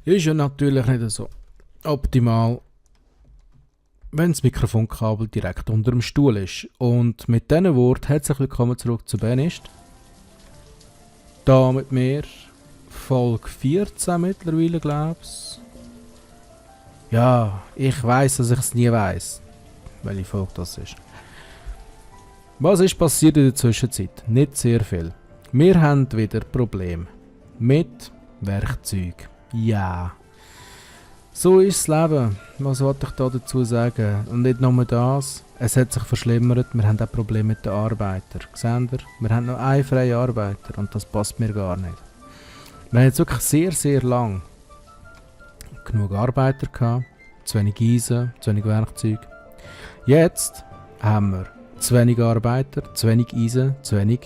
Ist ja natürlich nicht so optimal, wenn das Mikrofonkabel direkt unter dem Stuhl ist. Und mit diesen Worten herzlich willkommen zurück zu Benist. Da mit mir Folge 14 mittlerweile, glaub's. Ja, ich weiss, dass ich es nie weiss, welche Folge das ist. Was ist passiert in der Zwischenzeit? Nicht sehr viel. Wir haben wieder Probleme mit Werkzeug. Ja. So ist das Leben. Was wollte ich da dazu sagen? Und nicht nur das. Es hat sich verschlimmert. Wir haben auch Probleme mit den Arbeitern. Seht ihr? Wir haben noch einen freien Arbeiter und das passt mir gar nicht. Wir haben jetzt wirklich sehr, sehr lang genug Arbeiter gehabt. Zu wenig Eisen, zu wenig Werkzeug. Jetzt haben wir zu wenig Arbeiter, zu wenig Eisen, zu wenig...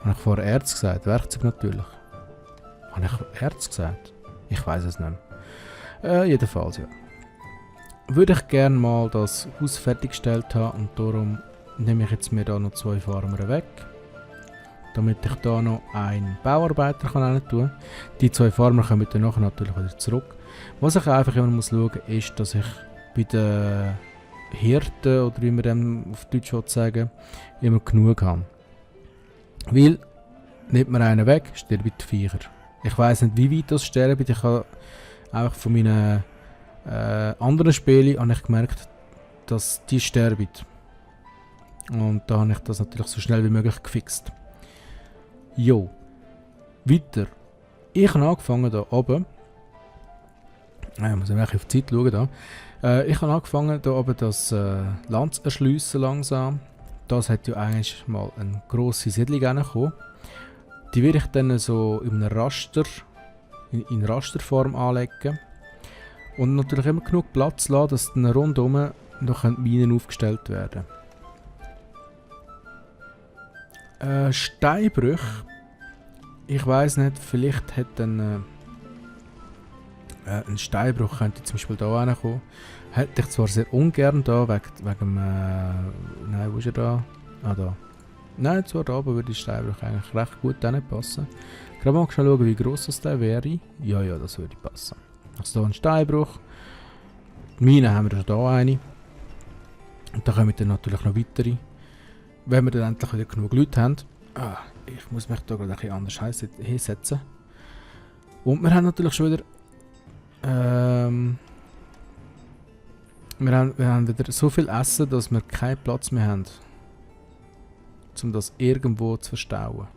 Habe ich vorher Erz gesagt? Werkzeug natürlich. Habe ich Erz gesagt? Ich weiß es nicht mehr. Jedenfalls, ja. Würde ich gerne mal das Haus fertiggestellt haben und darum nehme ich jetzt mir da noch 2 Farmer weg. Damit ich da noch einen Bauarbeiter kann tun. Die 2 Farmer kommen dann nachher natürlich wieder zurück. Was ich einfach immer muss schauen ist, dass ich bei den Hirten, oder wie man dem auf Deutsch sagen, immer genug habe. Weil, nimmt man einen weg, sterben die Viecher. Ich weiss nicht, wie weit das sterben. Ich habe einfach von meinen anderen Spielen habe ich gemerkt, dass die sterben. Und da habe ich das natürlich so schnell wie möglich gefixt. Jo. Weiter. Ich habe angefangen da oben. Ich muss wirklich auf die Zeit schauen da. Ich habe angefangen da oben das Land zu erschliessen langsam. Das hat ja eigentlich mal eine grosse Siedlung reingekommen. Die werde ich dann so in einem Raster, in Rasterform anlegen. Und natürlich immer genug Platz lassen, dass dann rundherum noch Minen aufgestellt werden können. Steinbrüche. Ich weiss nicht, vielleicht hat dann ein Steinbruch könnte zum Beispiel da reinkommen. Hätte ich zwar sehr ungern da, wegen nein, wo ist er da? Ah, da. Nein, zwar da oben würde die Steinbruch eigentlich recht gut passen. Gerade mal schauen, wie gross das der wäre. Ja, das würde passen. Also hier ein Steinbruch. Die Mine haben wir hier eine. Und da kommen dann natürlich noch weitere. Wenn wir dann endlich wieder genug Leute haben. Ich muss mich da gerade ein bisschen anders hinsetzen. Und wir haben natürlich schon wieder... wir haben wieder so viel Essen, dass wir keinen Platz mehr haben, um das irgendwo zu verstauen.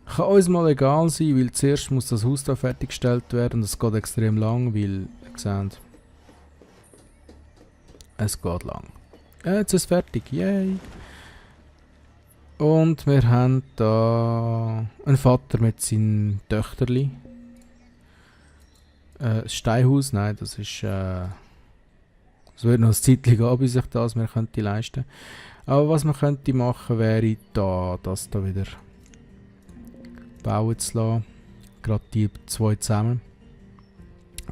Kann uns mal egal sein, weil zuerst muss das Haus da fertiggestellt werden und es geht extrem lang, weil, ihr seht, es geht lang. Jetzt ist es fertig, yay! Und wir haben da einen Vater mit seinen Töchterli. Das Steinhaus, nein, das ist... es wird noch ein Zeitchen gehen, bis ich das mir könnte leisten. Aber was man könnte machen, wäre da, das da wieder bauen zu lassen. Gerade die 2 zusammen.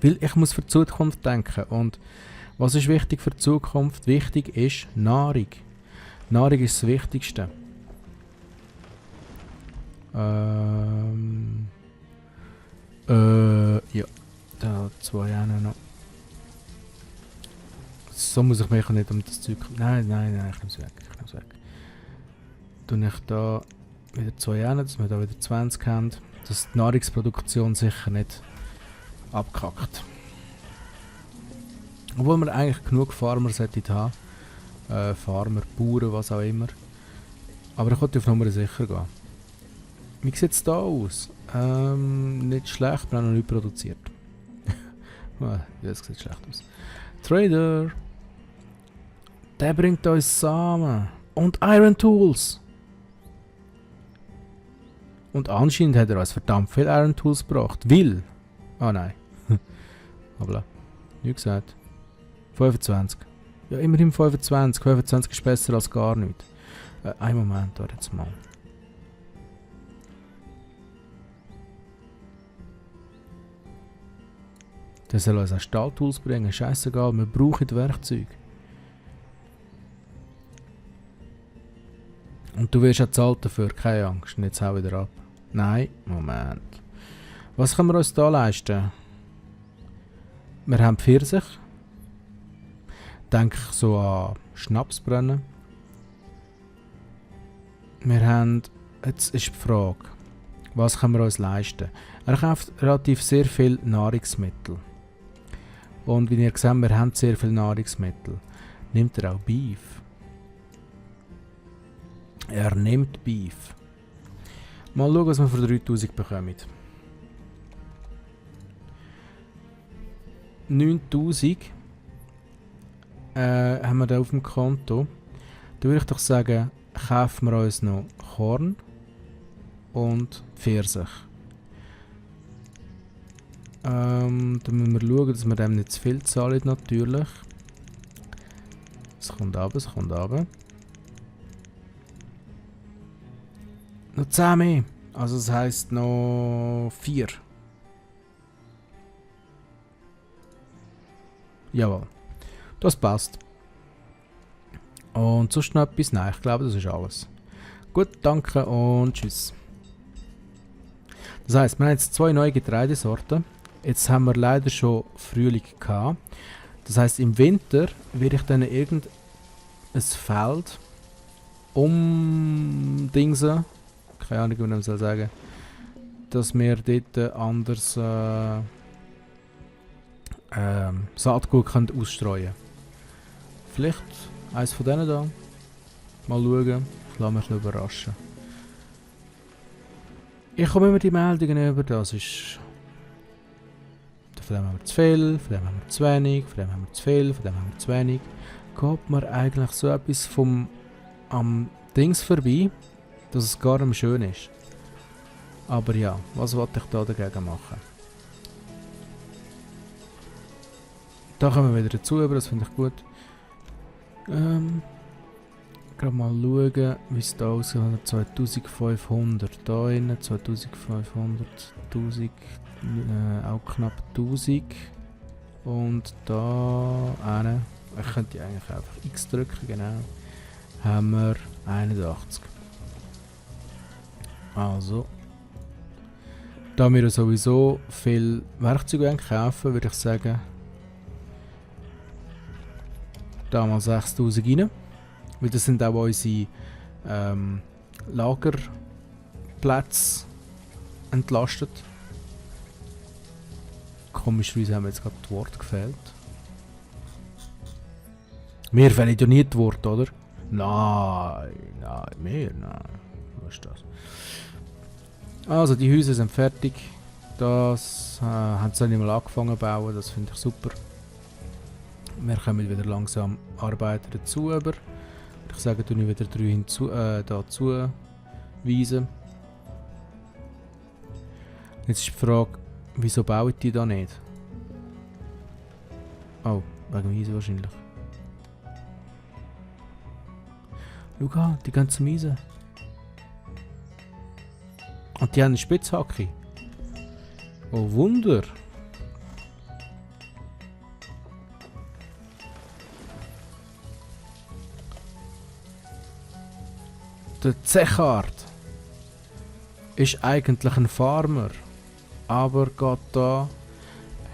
Weil ich muss für die Zukunft denken. Und was ist wichtig für die Zukunft? Wichtig ist Nahrung. Nahrung ist das Wichtigste. Ja. Da 2 noch. So muss ich mich nicht um das Zeug... Nein, ich nehme es weg. Tue ich da wieder 2 dass wir da wieder 20 haben. Dass die Nahrungsproduktion sicher nicht abkackt. Obwohl wir eigentlich genug Farmer sollten haben. Farmer, Bauern, was auch immer. Aber ich wollte auf Nummer sicher gehen. Wie sieht es da aus? Nicht schlecht, wir haben noch nicht produziert. Ja, das sieht schlecht aus. Trader! Der bringt uns Samen und Iron Tools. Und anscheinend hat er uns verdammt viel Iron Tools gebracht. Will! Ah nein. Aber nicht gesagt. 25. Ja, immerhin 25. 25 ist besser als gar nicht. Einen Moment, warte jetzt mal. Der soll uns auch Stahltools bringen, scheißegal, wir brauchen Werkzeug. Und du wirst auch zahlt dafür, keine Angst, und jetzt hau wieder ab. Nein, Moment. Was können wir uns da leisten? Wir haben Pfirsich. Denke ich so an Schnapsbrennen. Wir haben... Jetzt ist die Frage. Was können wir uns leisten? Er kauft relativ sehr viel Nahrungsmittel. Und wie ihr seht, wir haben sehr viel Nahrungsmittel. Nimmt er auch Beef? Er nimmt Beef. Mal schauen, was wir für 3000 bekommen. 9000 haben wir da auf dem Konto. Da würde ich doch sagen, kaufen wir uns noch Korn und Pfirsich. Da müssen wir schauen, dass wir dem nicht zu viel zahlen, natürlich. Es kommt runter, es kommt runter. Noch 10 mehr. Also das heisst noch 4. Jawohl. Das passt. Und sonst noch etwas? Nein, ich glaube, das ist alles. Gut, danke und tschüss. Das heisst, wir haben jetzt 2 neue Getreidesorten. Jetzt haben wir leider schon Frühling gehabt. Das heisst, im Winter werde ich dann irgendein Feld umdingsen. Keine Ahnung, wie man das sagen soll. Dass wir dort anders Saatgut können ausstreuen. Vielleicht eins von denen da. Mal schauen. Ich lasse mich überraschen. Ich komme immer die Meldungen über, das ist... Von dem haben wir zu viel, von dem haben wir zu wenig, von dem haben wir zu viel, von dem haben wir zu wenig. Geht mir eigentlich so etwas vom am Dings vorbei, dass es gar nicht schön ist. Aber ja, was wollte ich da dagegen machen? Da kommen wir wieder dazu, aber das finde ich gut. Gerade mal schauen, wie es da aussieht. 2500 da rein, 2500, 1000, auch knapp 1000. Und da eine, ich könnte eigentlich einfach X drücken, genau. Haben wir 81. Also, da wir sowieso viel Werkzeuge kaufen, würde ich sagen, da mal 6000 rein. Weil das sind auch unsere Lagerplätze entlastet. Komischerweise haben wir jetzt gerade das Wort gefehlt. Mir fehlen ja nie die Worte, oder? Nein, nein. Was ist das? Also, die Häuser sind fertig. Das haben sie nicht mal angefangen zu bauen, das finde ich super. Wir kommen wieder langsam Arbeiter dazu. Aber ich sage, tue ich wieder 3 hinzu, dazu weisen. Jetzt ist die Frage, wieso baue ich die da nicht? Oh, wegen dem Eisen wahrscheinlich. Schau an, die ganzen Eisen. Und die haben eine Spitzhacke. Oh Wunder. Der Zechard ist eigentlich ein Farmer, aber geht da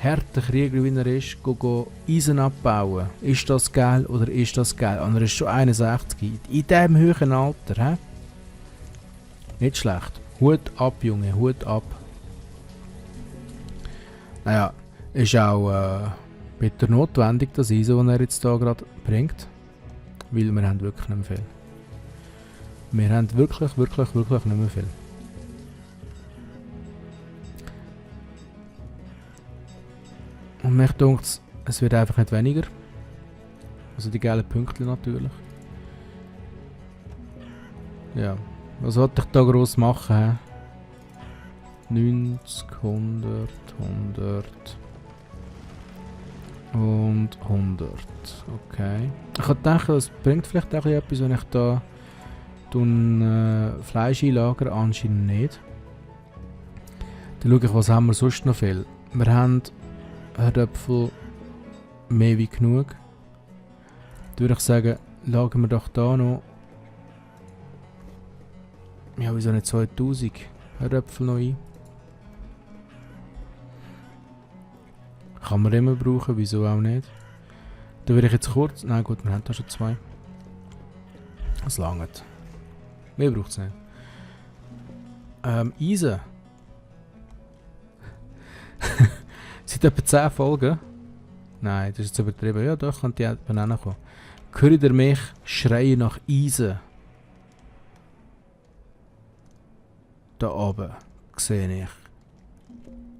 harter Krieger, wie er ist, go Eisen abbauen. Ist das geil oder ist das geil? Und er ist schon 61 in diesem hohen Alter. He? Nicht schlecht. Hut ab, Junge, Hut ab. Naja, ist auch bitter notwendig, das Eisen, das er jetzt hier gerade bringt. Weil wir haben wirklich nicht mehr viel. Wir haben wirklich nicht mehr viel. Und mich denkt, es wird einfach nicht weniger. Also die gelben Punkte natürlich. Ja, was wollte ich da gross machen? He? 90, 100, 100 und 100. Okay. Ich habe gedacht, das bringt vielleicht auch etwas, wenn ich da Fleisch einlagere, anscheinend nicht. Dann schaue ich, was haben wir sonst noch viel. Wir haben Herdöpfel mehr wie genug. Dann würde ich sagen, lagern wir doch da noch. Ja, wieso nicht 2000? Röpfel noch ein. Kann man immer brauchen, wieso auch nicht. Da würde ich jetzt kurz... Nein gut, wir haben da schon 2. Das langt. Mehr braucht es nicht. Eisen. Seit etwa 10 Folgen. Nein, das ist jetzt übertrieben. Ja, doch, kann die eben auch noch kommen. Hört ihr mich schreien nach Eisen? Da oben sehe ich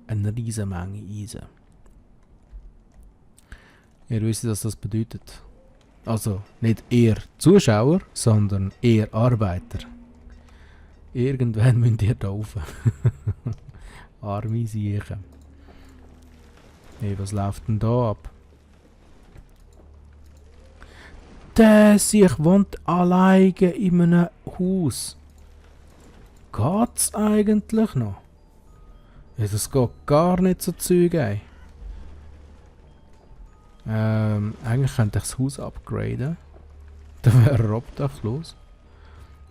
eine riesige Menge Eisen. Ihr wisst, was das bedeutet. Also, nicht ihr Zuschauer, sondern ihr Arbeiter. Irgendwann müsst ihr da rauf. Arme Siechen. Hey, was läuft denn da ab? Der Siech wohnt alleine in einem Haus. Geht's eigentlich noch? Ja, das geht gar nicht so Zeug, ey. Eigentlich könnte ich das Haus upgraden. Dann wäre er obdachlos.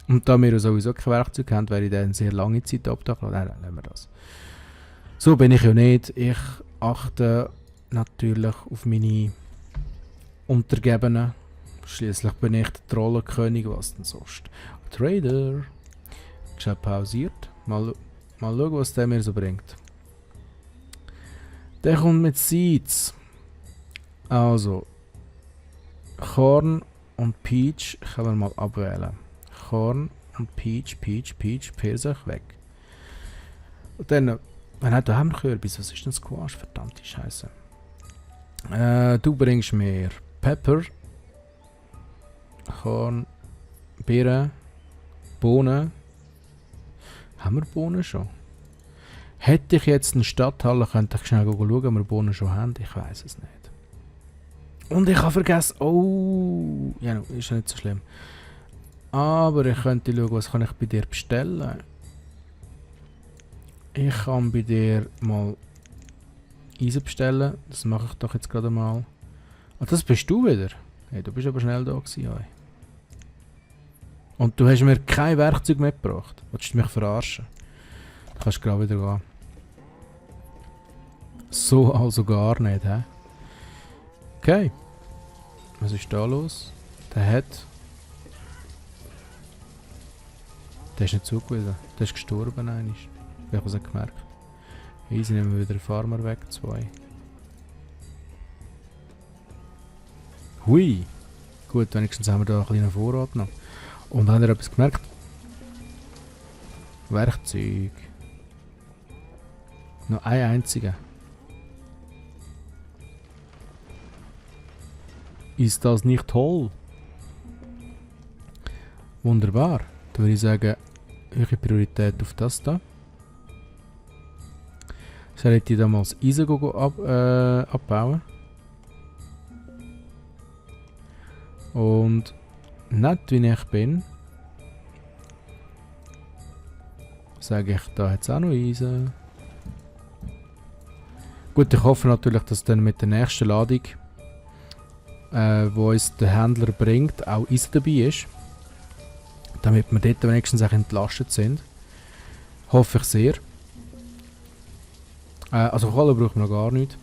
Und da wir sowieso kein Werkzeug haben, wäre ich dann sehr lange Zeit obdachlos. Nein, nehmen wir das. So bin ich ja nicht. Ich achte natürlich auf meine Untergebenen. Schließlich bin ich der Trollenkönig, was denn sonst. Trader. Schnell pausiert. Mal schauen, was der mir so bringt. Der kommt mit Seeds. Also, Korn und Peach können wir mal abwählen. Korn und Peach, Pfirsich weg. Und dann, da haben wir Kürbis. Was ist denn Squash? Verdammte Scheiße. Du bringst mir Pepper, Korn, Beeren, Bohnen. Haben wir Bohnen schon? Hätte ich jetzt eine Stadthalle, könnte ich schnell schauen, ob wir Bohnen schon haben. Ich weiß es nicht. Und ich habe vergessen. Oh, ja, ist ja nicht so schlimm. Aber ich könnte schauen, was kann ich bei dir bestellen. Ich kann bei dir mal Eisen bestellen. Das mache ich doch jetzt gerade mal. Ah, das bist du wieder. Hey, du bist aber schnell da gewesen. Oi. Und du hast mir kein Werkzeug mitgebracht. Willst du mich verarschen? Du kannst gerade wieder gehen. So also gar nicht, hä? Okay. Was ist da los? Der ist nicht zugewiesen. Der ist gestorben eigentlich. Ich habe es gemerkt. Easy, nehmen wir wieder den Farmer weg. 2. Hui! Gut, wenigstens haben wir da einen kleinen Vorrat noch. Und habt ihr etwas gemerkt? Werkzeug. Noch ein einziger. Ist das nicht toll? Wunderbar. Dann würde ich sagen, höhere Priorität auf das da. Soll ich damals Eisen abbauen? Und nett wie ich bin, sage ich, da hat es auch noch Eisen. Gut, ich hoffe natürlich, dass dann mit der nächsten Ladung, wo uns der Händler bringt, auch Eisen dabei ist. Damit wir dort wenigstens auch entlastet sind. Hoffe ich sehr. Also Kohle brauchen wir noch gar nicht.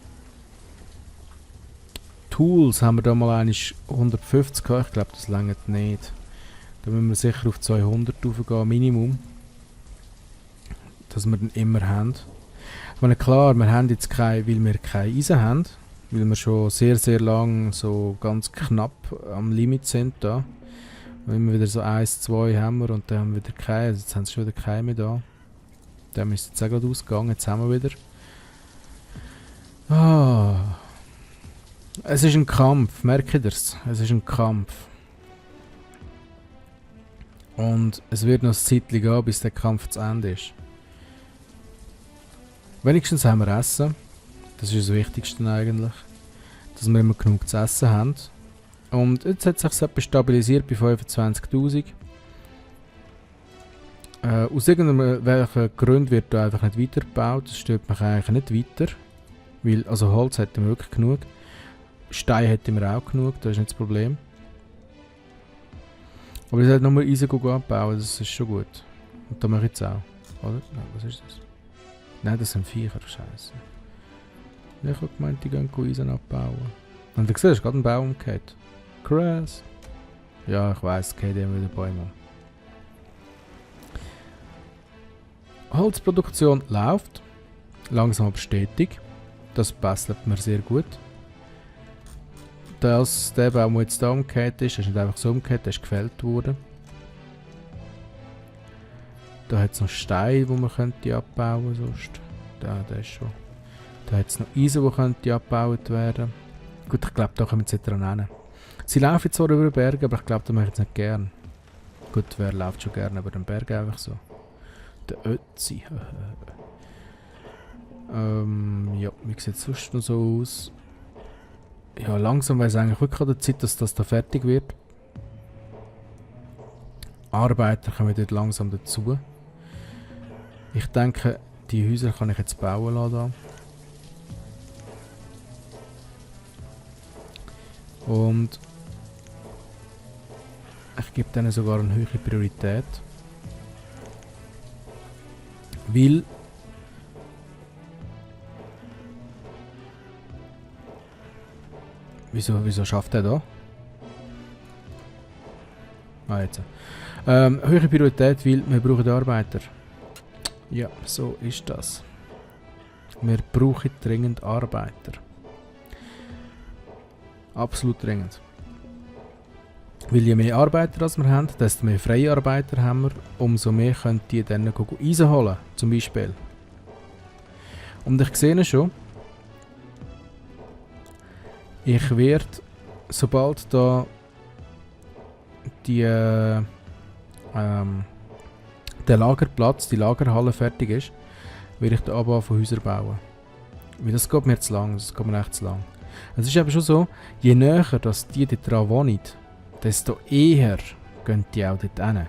Tools haben wir da mal eigentlich 150 gehabt. Ich glaube, das reicht nicht. Da müssen wir sicher auf 200 raufgehen, Minimum. Dass wir den immer haben. Ich meine, klar, wir haben jetzt weil wir kein Eisen haben. Weil wir schon sehr, sehr lang so ganz knapp am Limit sind da. Wenn wir wieder so 1, 2 haben wir und dann haben wir wieder keine. Also jetzt haben sie schon wieder keine mehr da. Dann ist jetzt auch gerade ausgegangen. Jetzt haben wir wieder. Ah. Es ist ein Kampf, merkt ihr das? Es ist ein Kampf. Und es wird noch ein Zeitchen gehen, bis der Kampf zu Ende ist. Wenigstens haben wir Essen. Das ist das Wichtigste eigentlich. Dass wir immer genug zu essen haben. Und jetzt hat sich etwas stabilisiert bei 25.000. Aus irgendwelchen Gründen wird da einfach nicht weitergebaut. Das stört mich eigentlich nicht weiter. Weil, also Holz hätten wir wirklich genug. Stein hätten wir auch genug, das ist nicht das Problem. Aber ich sollte nochmal Eisen abbauen, das ist schon gut. Und das mache ich jetzt auch. Oder? Nein, was ist das? Nein, das sind Viecher, scheiße. Ich habe gemeint, die gehen Eisen abbauen. Und du siehst, gerade ein Baum umgekehrt. Krass. Ja, ich weiss, es geht immer wieder Bäume um. Holzproduktion läuft. Langsam aber stetig. Das passt mir sehr gut. Der Baum, der jetzt hier umgekehrt ist nicht einfach so umgekehrt, der ist gefällt worden. Da hat es noch Steine, die man könnte abbauen sonst. Der ist schon. Da hat es noch Eisen, die könnte abgebaut werden. Gut, ich glaube, da können wir jetzt nicht dran hin. Sie laufen zwar über den Berg, aber ich glaube, das möchte ich nicht gern. Gut, wer läuft schon gerne über den Berg einfach so? Der Ötzi. Ja, wie sieht es sonst noch so aus? Ja, langsam wäre es eigentlich wirklich an der Zeit, dass das da fertig wird. Arbeiter kommen dort langsam dazu. Ich denke, die Häuser kann ich jetzt bauen lassen. Und ich gebe denen sogar eine hohe Priorität. Weil Wieso schafft er da? Ah, jetzt. Höhere Priorität, weil wir brauchen Arbeiter. Ja, so ist das. Wir brauchen dringend Arbeiter. Absolut dringend. Weil je mehr Arbeiter als wir haben, desto mehr freie Arbeiter haben wir, umso mehr können die dann Eisen holen, zum Beispiel. Und ich sehe schon, ich werde, sobald da der Lagerplatz, die Lagerhalle fertig ist, werde ich da aber von Häusern bauen. Weil das geht mir zu lang, das geht mir echt zu lang. Es ist eben schon so, je näher dass die dort dran wohnen, desto eher gehen die auch dort hin.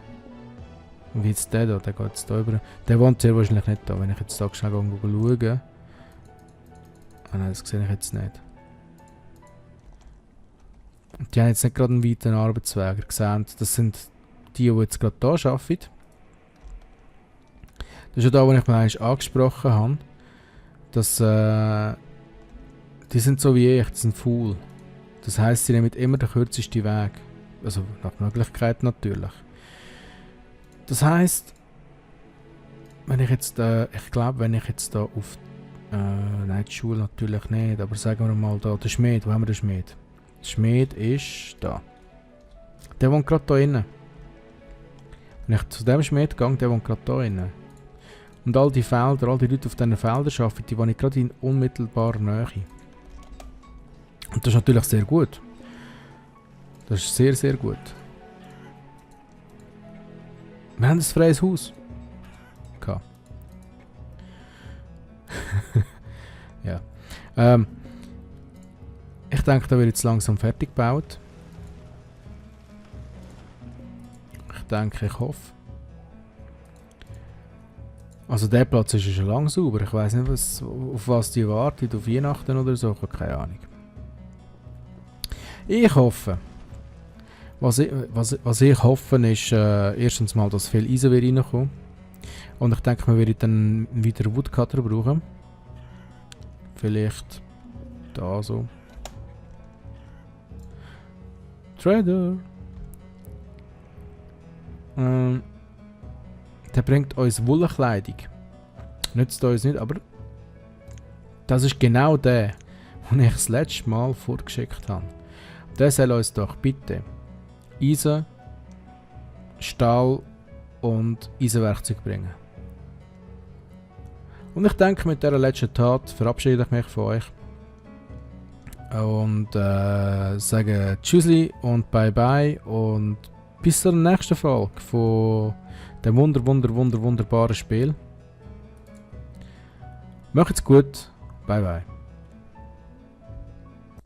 Und wie jetzt der geht jetzt da über. Der wohnt sehr wahrscheinlich nicht da, wenn ich jetzt da schnell schaue. Ah nein, das sehe ich jetzt nicht. Und die haben jetzt nicht gerade einen weiten Arbeitsweg. Ihr seht, das sind die jetzt gerade hier arbeiten. Das ist ja da, wo ich mal eigentlich angesprochen habe. Dass die sind so wie ich, die sind faul. Das heisst, sie nehmen immer den kürzesten Weg. Also nach Möglichkeit natürlich. Das heisst, wenn ich jetzt, ich glaube, wenn ich jetzt da auf, nein, die Schule natürlich nicht, aber sagen wir mal da, der Schmied, wo haben wir den Schmied? Der Schmied ist da. Der wohnt gerade da innen. Wenn ich zu dem Schmied gehe, der wohnt gerade da innen. Und all die Felder, all die Leute auf diesen Feldern arbeiten, die wohnen gerade in unmittelbarer Nähe. Und das ist natürlich sehr gut. Das ist sehr, sehr gut. Wir haben ein freies Haus. Ja. Ich denke, da wird jetzt langsam fertig gebaut. Ich denke, ich hoffe. Also der Platz ist ja schon lange sauber. Ich weiß nicht, auf was die wartet, auf Weihnachten oder so. Ich habe keine Ahnung. Ich hoffe. Was ich hoffe ist, erstens mal, dass viel Eisen wird reinkommen. Und ich denke, wir werden dann wieder Woodcutter brauchen. Vielleicht da so. Trader. Der bringt uns Wollenkleidung. Nützt uns nicht, aber das ist genau der, den ich das letzte Mal vorgeschickt habe. Der soll uns doch bitte Eisen, Stahl und Eisenwerkzeug bringen. Und ich denke, mit dieser letzten Tat verabschiede ich mich von euch. Und sage Tschüssli und Bye Bye und bis zur nächsten Folge von dem wunderbaren Spiel. Macht's gut. Bye Bye.